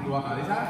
Dua kali sah.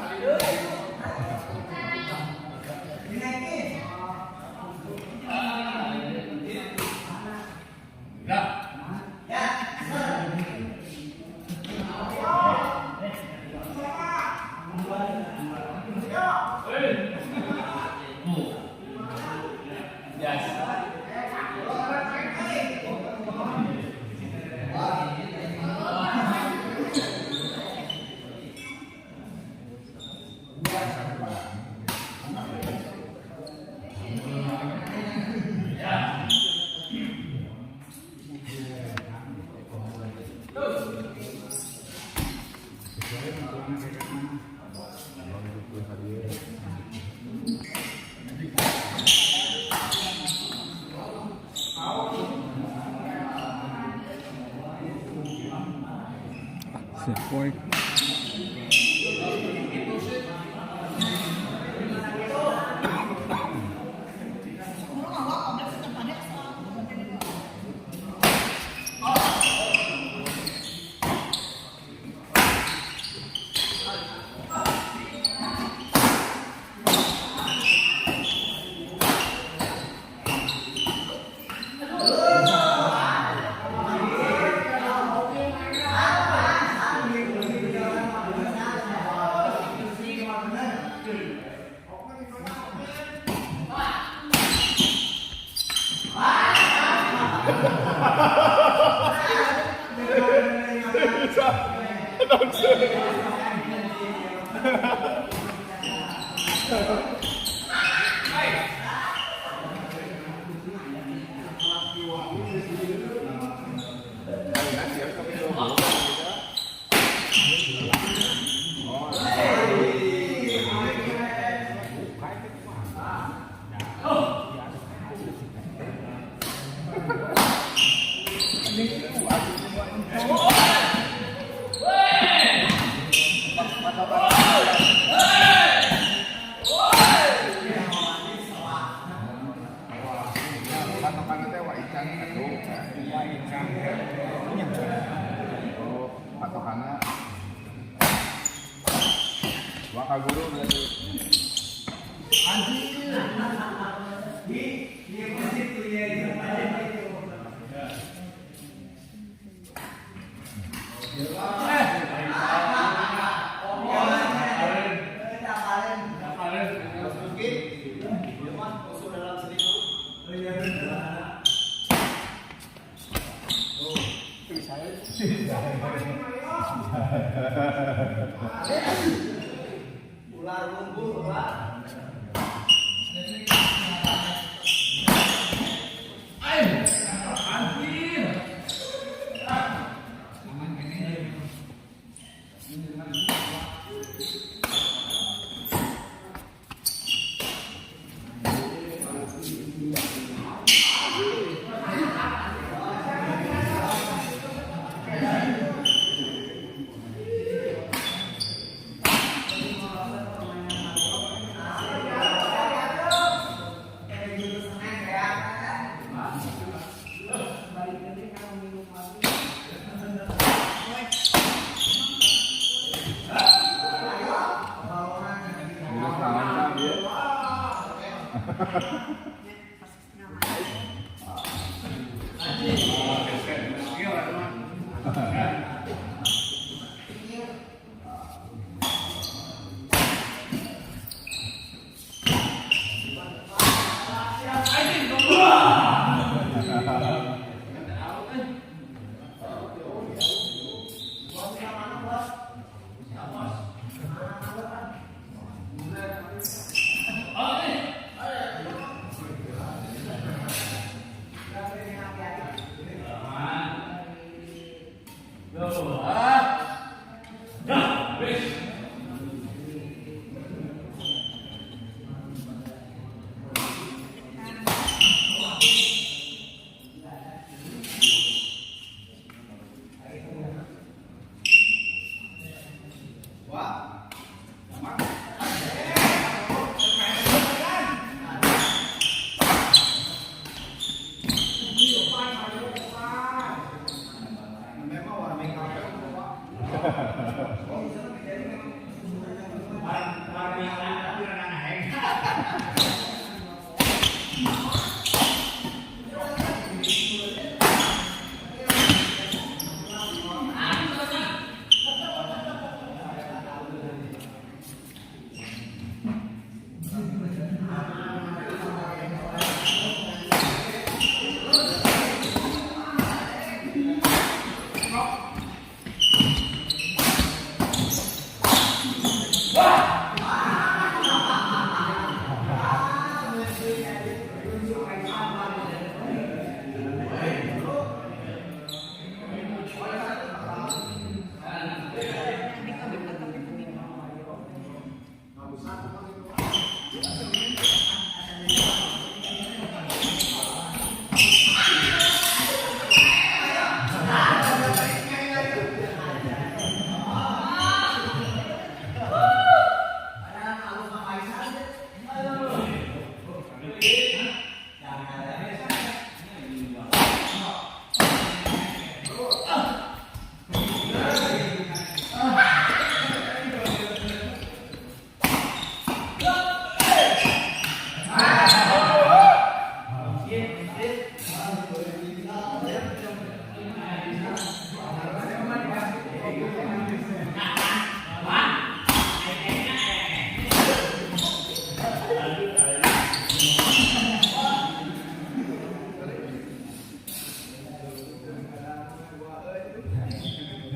Poik. Patokanna teh wa ican atuh. Wa ican. Oh, patokanna. Wa ka guru berarti. Ular lumpur, Pak. Geus naon tah bieu?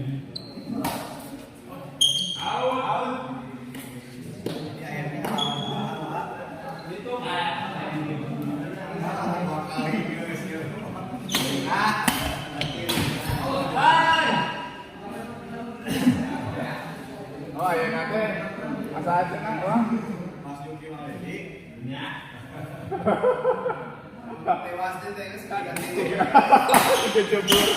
Oh, iya nanti. Asa aja kan, wah. Mas Yuki Maledi. Tewas teh geus kaganti. Kecebur.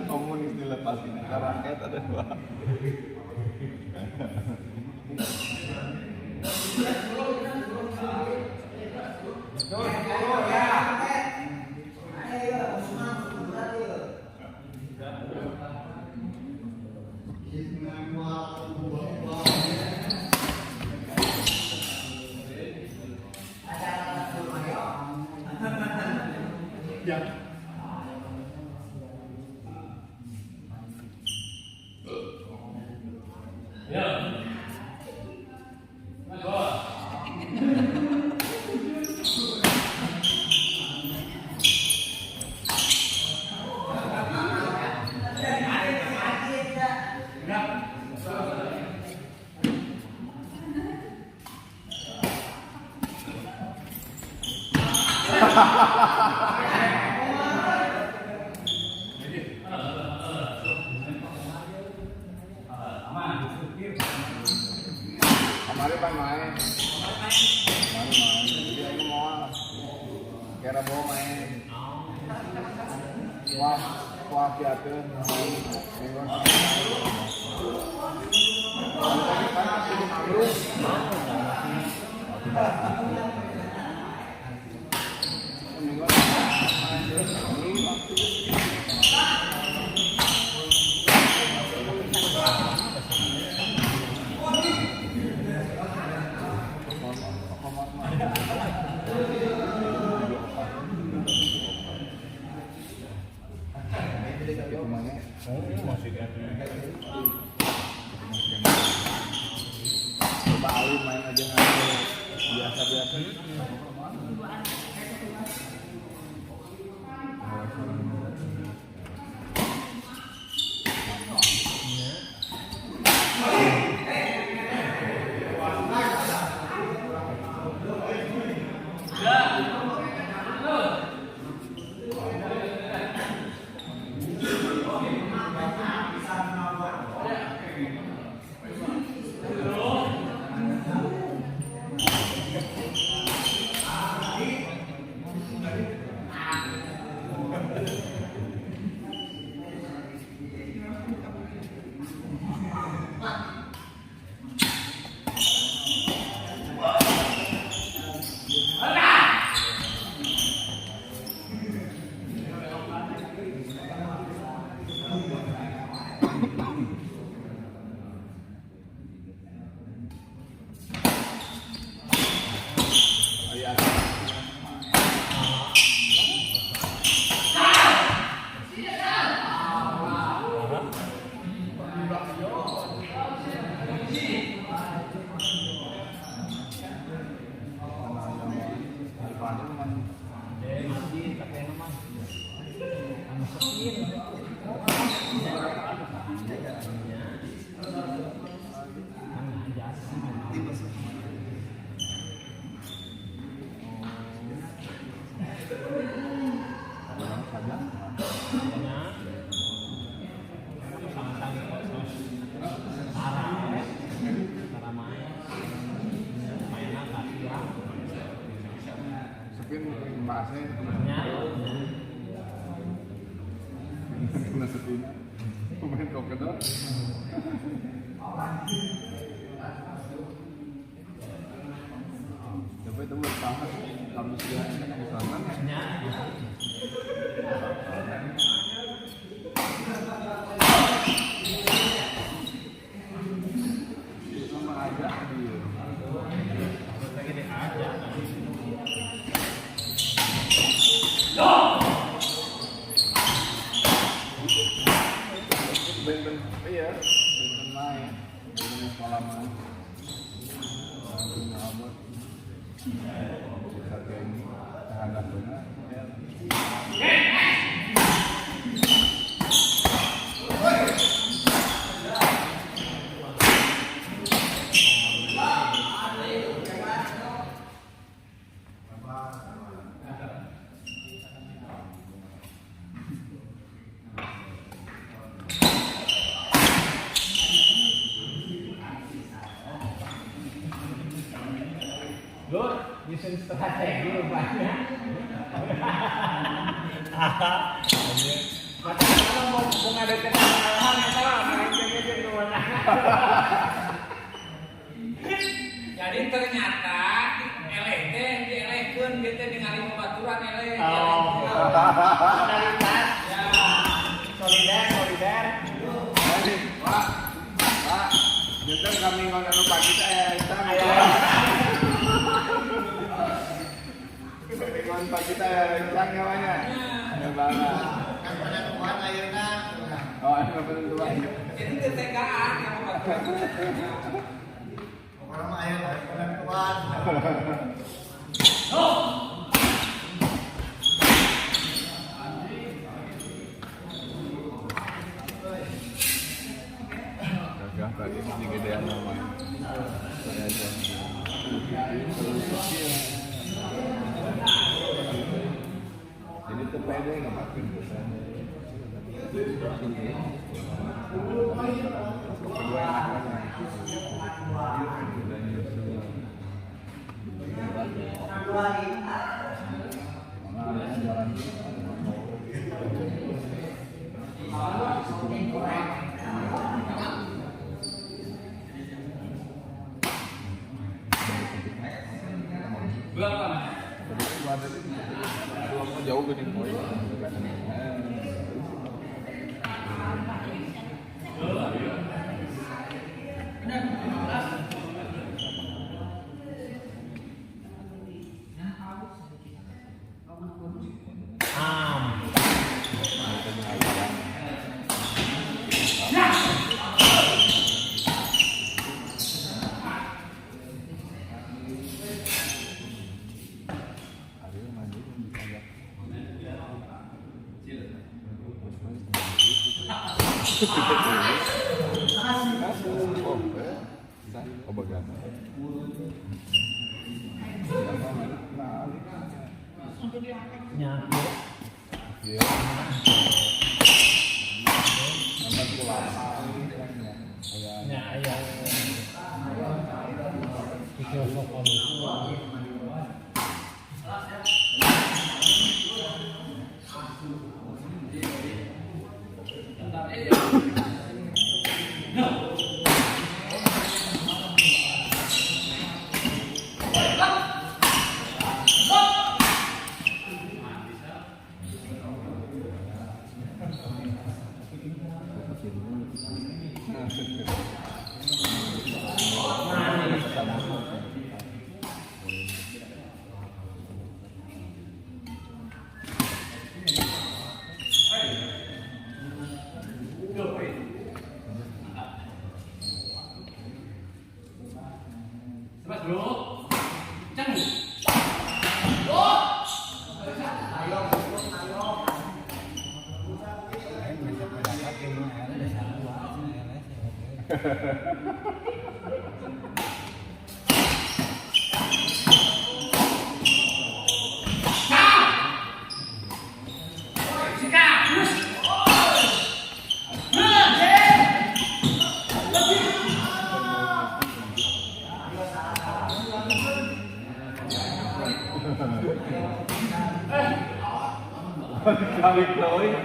Komunis dilepasin rakyat ada dua. Kemarin pan main. Kemarin main. Jadi aku mau kira bawa main. Wah, wah piakeun main. Minggu. Tadi pan asup ambruk. Minggu main terus ambruk. Coba Ali main aja nggak biasa-biasa. Pemain kokedor. Tapi itu sama kamu sih sana. Sama aja dia. Ben iya, ben main, ben pengalaman. Ini terhadap benar. Lu nyusun strategi rupanya. Maka kalau mau ngadakan kekalahan ya salah, main game kemana? Jadi ternyata eleh teh dielehkeun dia teh ningali babaturan eleh. Oh. Totalitas. Ya. Solider, solider. Pak, Pak, jangan kami ngono pagi teh aya hitam. Ngon pagi teh aya rencang namanya. Ya banget. Kan penentuan ayeuna. Oh, ada penentuan. Jadi teu tegaan ka babaturan. Pokoknya mah aya penentuan. Gagah tadi masih gedean namanya. Saya aja. Terlalu kecil. Jadi tuh pede nggak pakai biasanya. Kedua enak banget. Udah nyusul. Mana ada jalan jauh gede poin.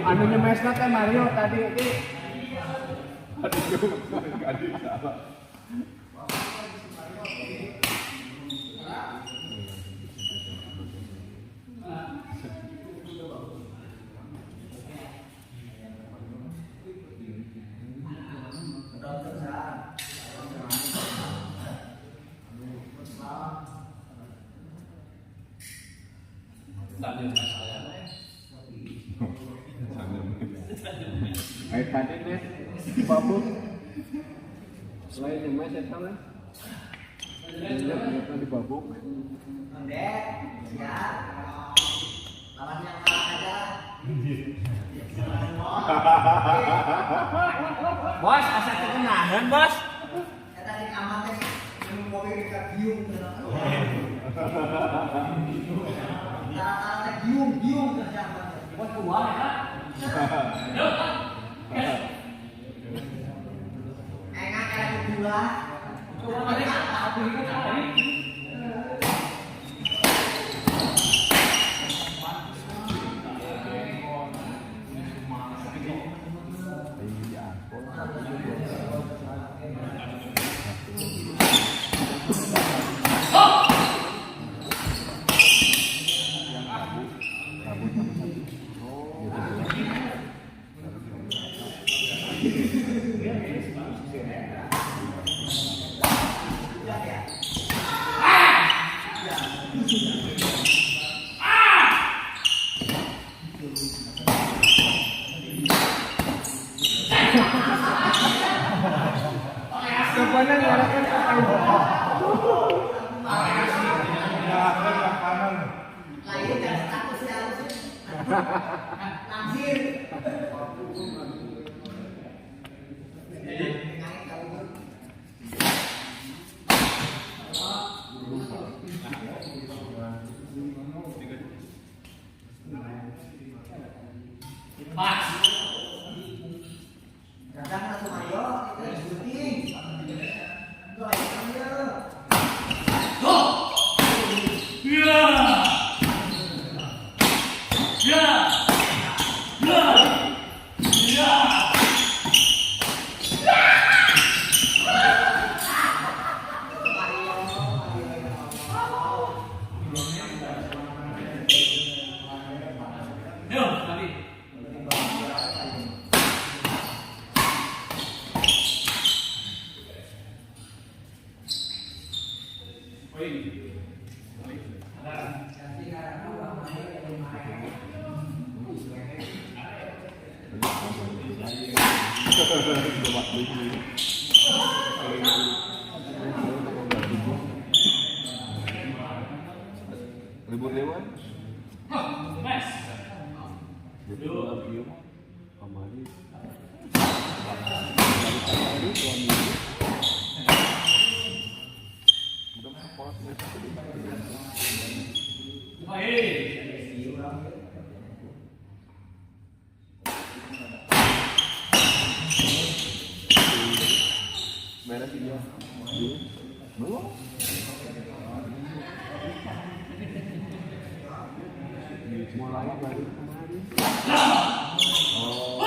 Anu nyemesna teh Mario tadi itu. Ayo tadi nih, babuk. Selain nyemes ya sama. Iya, di babuk. Ndek, siap. Lawan yang kalah aja. Bos, asa teu bos. Eta di kamar teh minum kopi ka giung. Tara-tara teh giung-giung kerja. Bos kumaha ya? Enak kayak gula. Lain dan statusnya harus langsir. Naik kalau Pas. kadang satu Mario itu syuting. Itu ayo ya. Ya. Ya. Ya. Ya. Yo, tadi. Libur lewat. Mes. Jadi lagi kamari. Kamari dua minggu. Udah sekolah semester kedua. Hei. Beres dia. Belum. Mulai baru kemarin. Oh.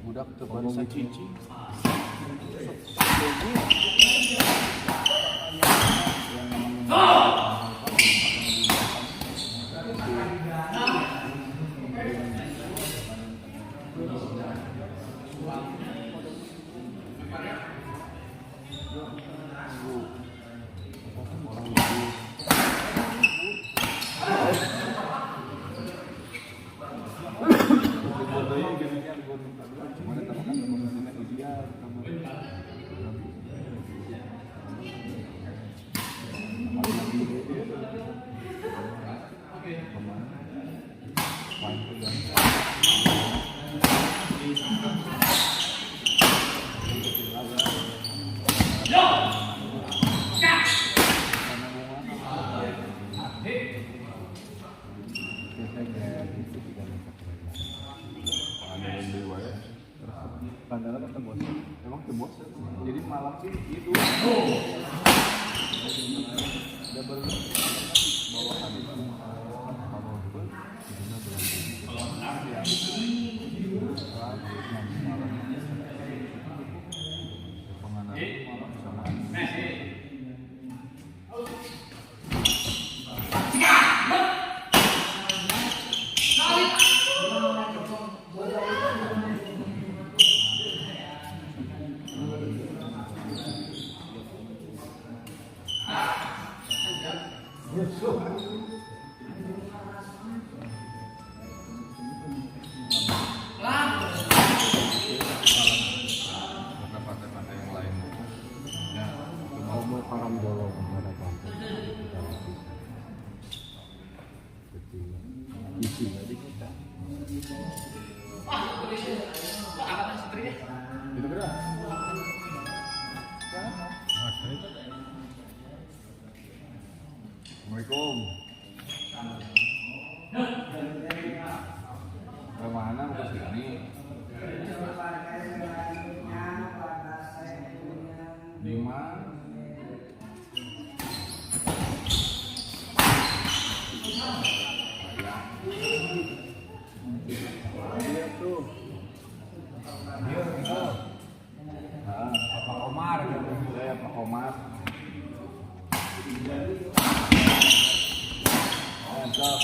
Budak teu barisan cici. Emang tebos, jadi malam sih itu. Udah baru bawa kami karena pantai-pantai yang lain. Ya, Mau Karambolo ada pantai. Jadi isi aja kita. Itu berapa? Assalamualaikum. Kemana mau ke sini? Di mana? Iya tuh. Iya, ah, Pak Omar gitu. Saya Pak Omar. Mantap.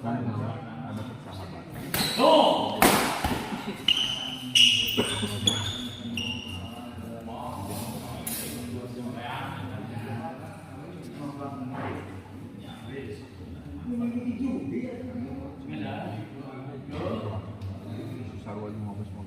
Ada persahabatan. Sarwa juga ngomong semua.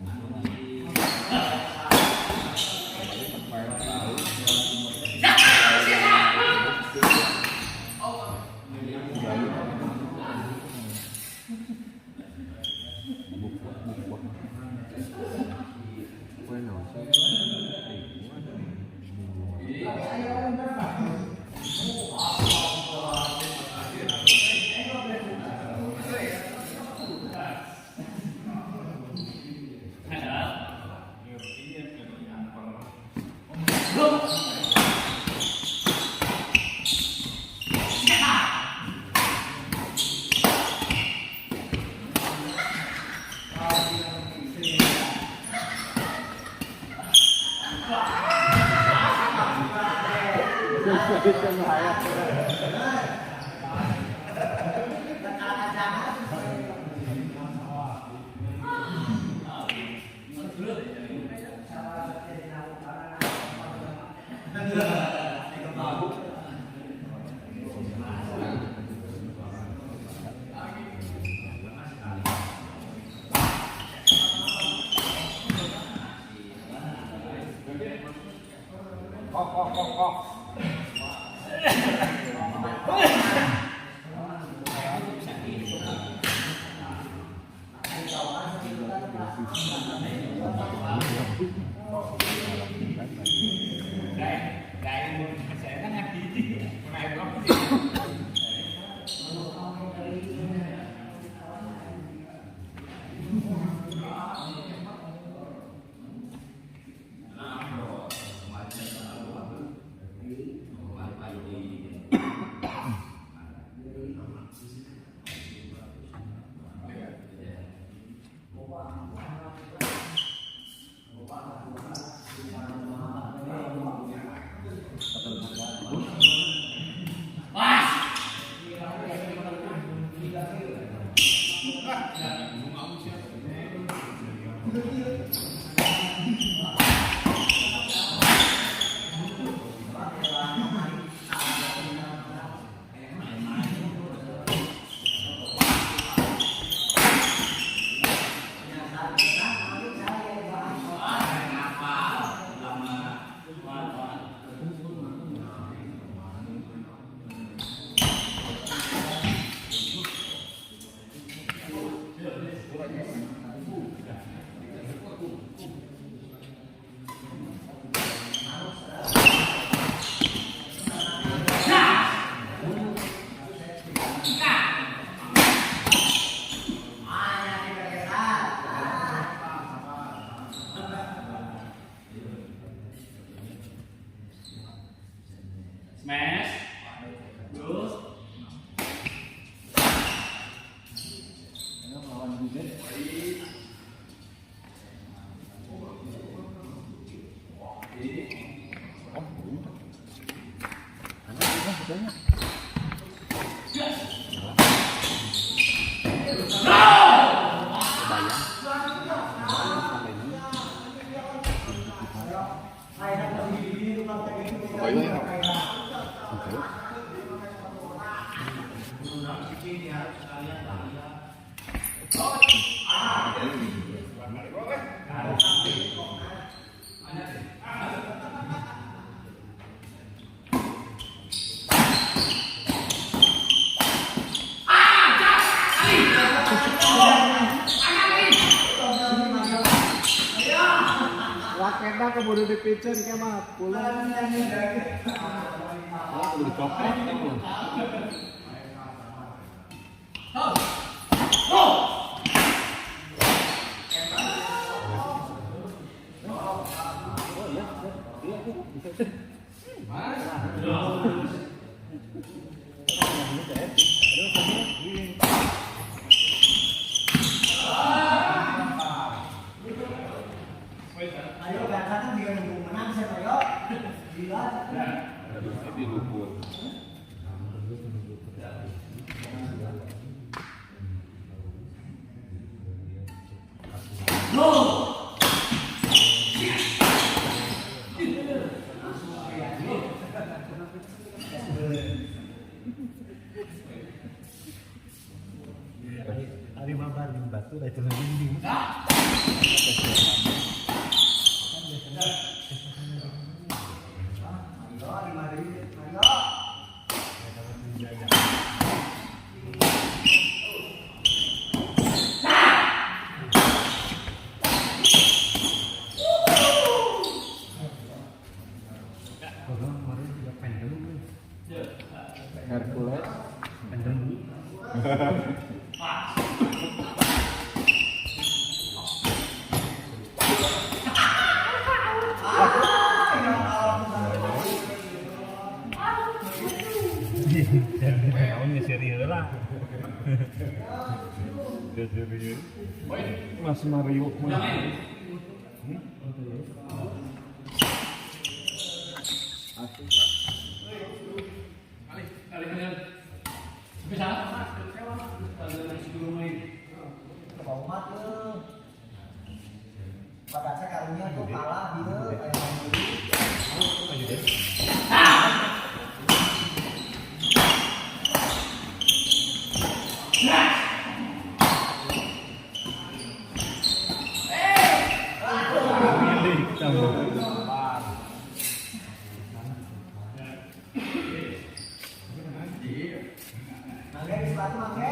Kok kok kok kok. Smash. Terus. Bayang ya. Raketnya keburu dipicen kayak mah pulang. Oh, udah dicopot. Ayo kan juga nunggu menang saya ayo. Gila. Di lumpur. Ari mah baling batu dah itu lagi di. Hercules. Mas Mario. Kebaumat lu. Pada saya karunya tuh kalah gitu kayak dulu. Mangga di sepatu mangga.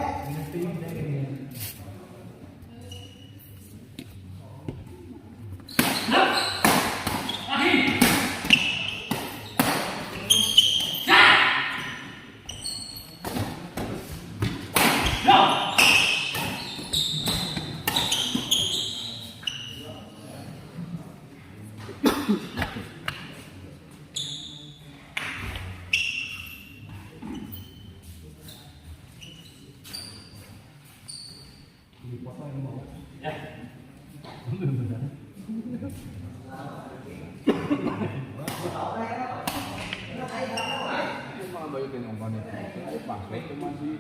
Yung mga bayo din ang banit. Ay, pasok yung masih.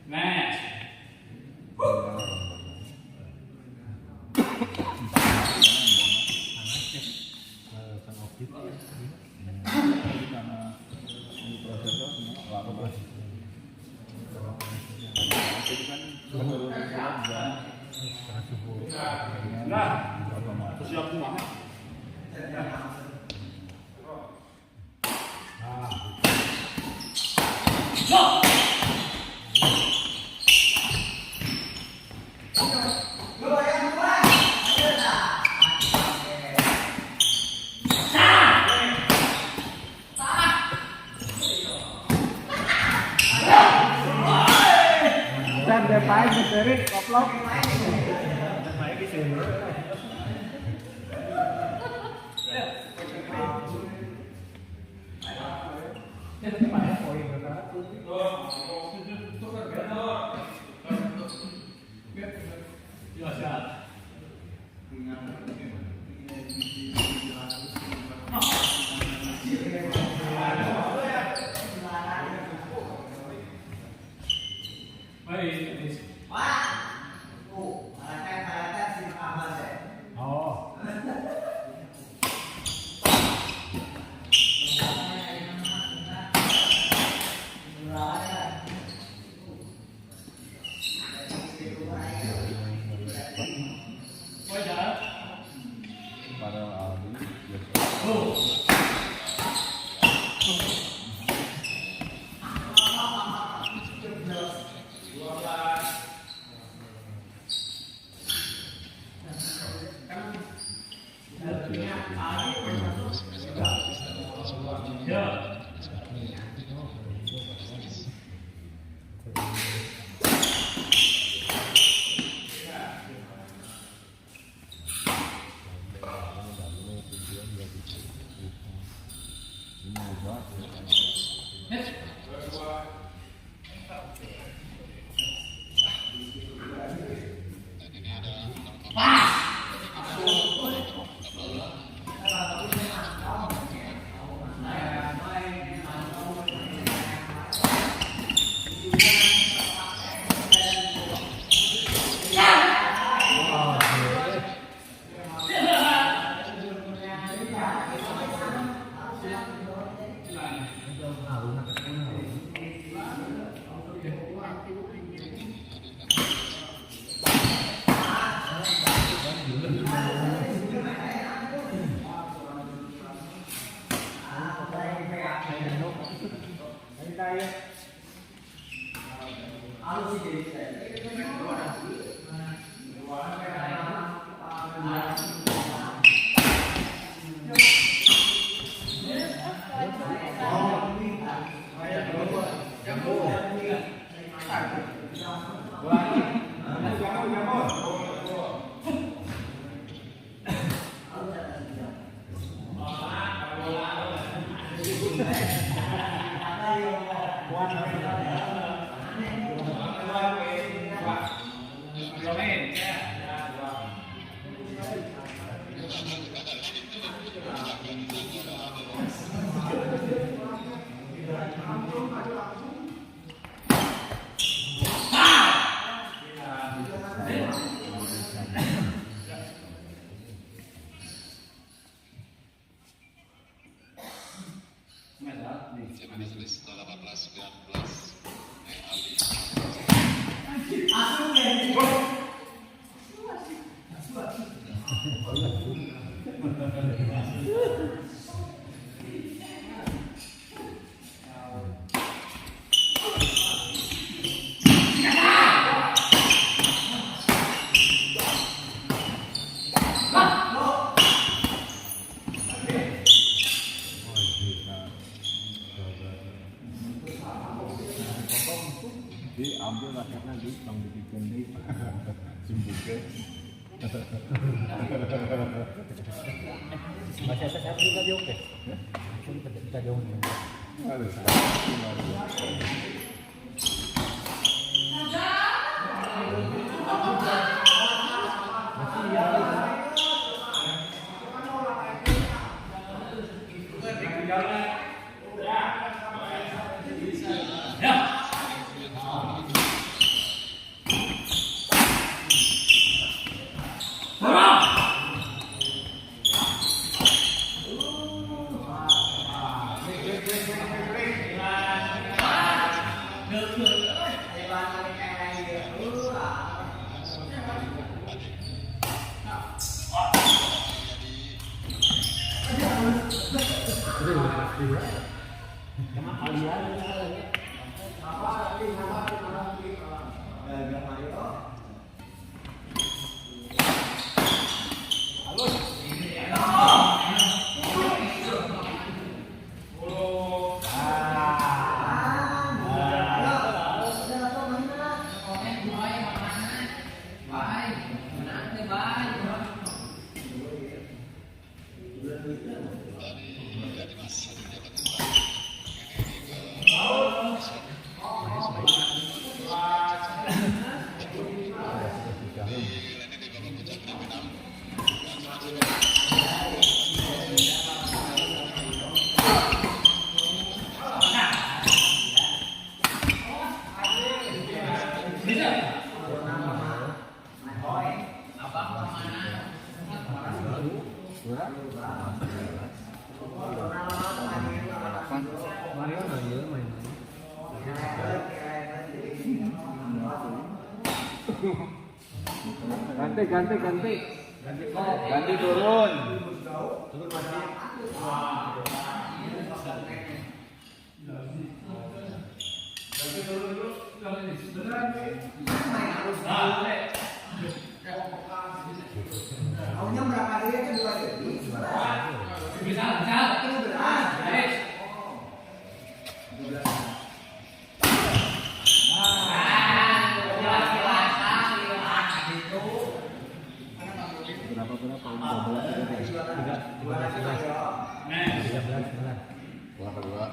Match. Siap kumaha? Dan depan seri koplok. Oh. Para Ali, biasa. Diambil raketnya di tong dibikin di jembuke. Masih ada saya juga jauh deh. Kita jauh nih. Ganti, ganti, ganti. Ganti turun. Turun masih. Maunya berapa dia itu 2 detik. Bisa, bisa. Berat. Berapa berapa? 12 3 13 9. Berapa dua?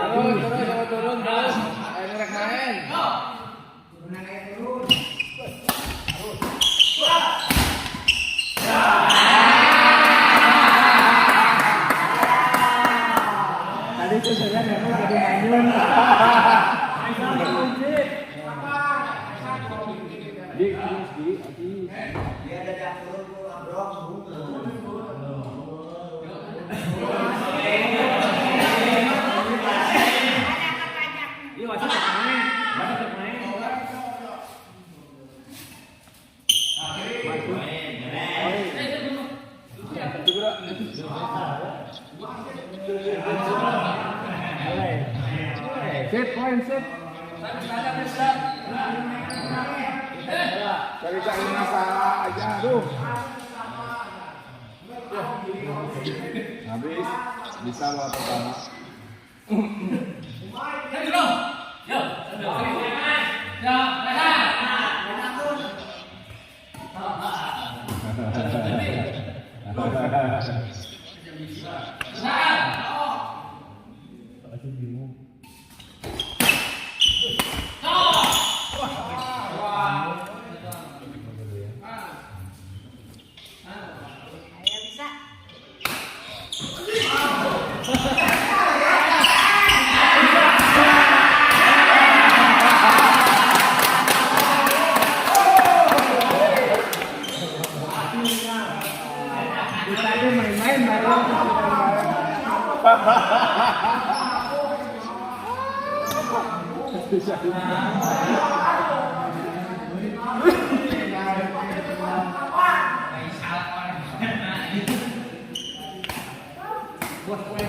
Turun, turun, turun, terus. Ayo rek main. Tadi itu saya memang jadi manyun. Di, terus di, di. Dia ada yang turun ambrok. Iya, masih tetap main. Masih tetap main. Set, poin, set. Cari-cari masalah aja, aduh. Habis, bisa bawa pertama. Salah orang. Bos.